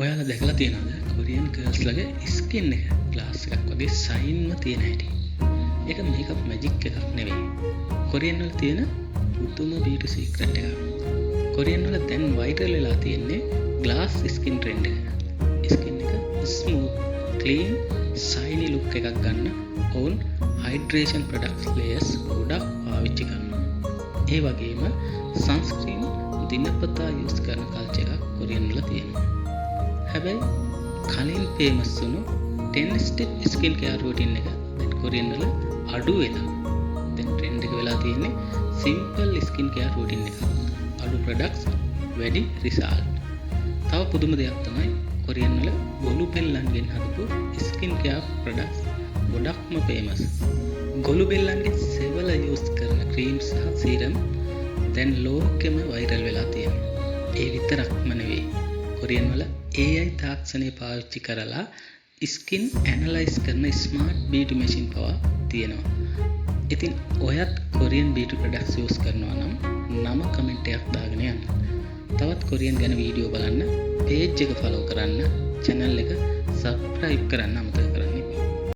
ඔයාලා දැකලා තියෙනවද කොරියන් ගර්ල්ස්ලගේ ස්කින් එක ග්ලාස් එකක් වගේ ෂයින්ම තියෙන හැටි? ඒක මේකප් මැජික් එකක් නෙවෙයි. කොරියන් වල තියෙන පුදුම බියුටි සීක්‍රට් එකක්. කොරියන් වල දැන් වයිරල් වෙලා තියෙන්නේ ග්ලාස් ස්කින් ට්‍රෙන්ඩ් එක. ස්කින් එක ස්මූත්, ක්ලීන්, ෂයිනි ලුක් එකක් ගන්න ඔවුන් හයිඩ්‍රේෂන් ප්‍රොඩක්ට්ස් ලේයර්ස් ගොඩක් පාවිච්චි කරනවා. ඒ වගේම සන්ස්ක්‍රීන් දිනපතා යූස් කරන කල්චර් එකක් කොරියන් වල තියෙනවා. හැබැයි කලින් ෆේමස් වුණු 10 ස්ටෙප් ස්කින් කෙයාර් රූටින් එක දැන් කොරියන් වල අඩු වෙලා. දැන් ට්‍රෙන්ඩ් එක වෙලා තියෙන්නේ සිම්පල් ස්කින් කෙයාර් රූටින් එකක්. අඩු ප්‍රොඩක්ට්ස්, වැඩි රිසල්ට්. තව පුදුම දෙයක් තමයි කොරියන් වල ගොළු බෙල්ලන්ගෙන් හදපු ස්කින් කෙයාර් ප්‍රොඩක්ට්ස් ගොඩක්ම ෆේමස්. ගොළු බෙල්ලන්ගේ සෙවල යූස් කරන ක්‍රීම් සහ සීරම් දැන් ලෝකෙම වෛරල් වෙලා තියෙනවා. ඒ විතරක්ම නෙවෙයි. කොරියන් වල AI තාක්ෂණය පාවිච්චි කරලා ස්කින් ඇනලයිස් කරන ස්මාර්ට් බියුටි මැෂින් පවා තියෙනවා. ඉතින් ඔයත් කොරියන් බියුටි ප්‍රොඩක්ට්ස් යූස් කරනවා නම් නම කමෙන්ට් එකක් දාගෙන යන්න. තවත් කොරියන් ගැන වීඩියෝ බලන්න පේජ් එක ෆලෝ කරන්න, චැනල් එක සබ්ස්ක්‍රයිබ් කරන්න අමතක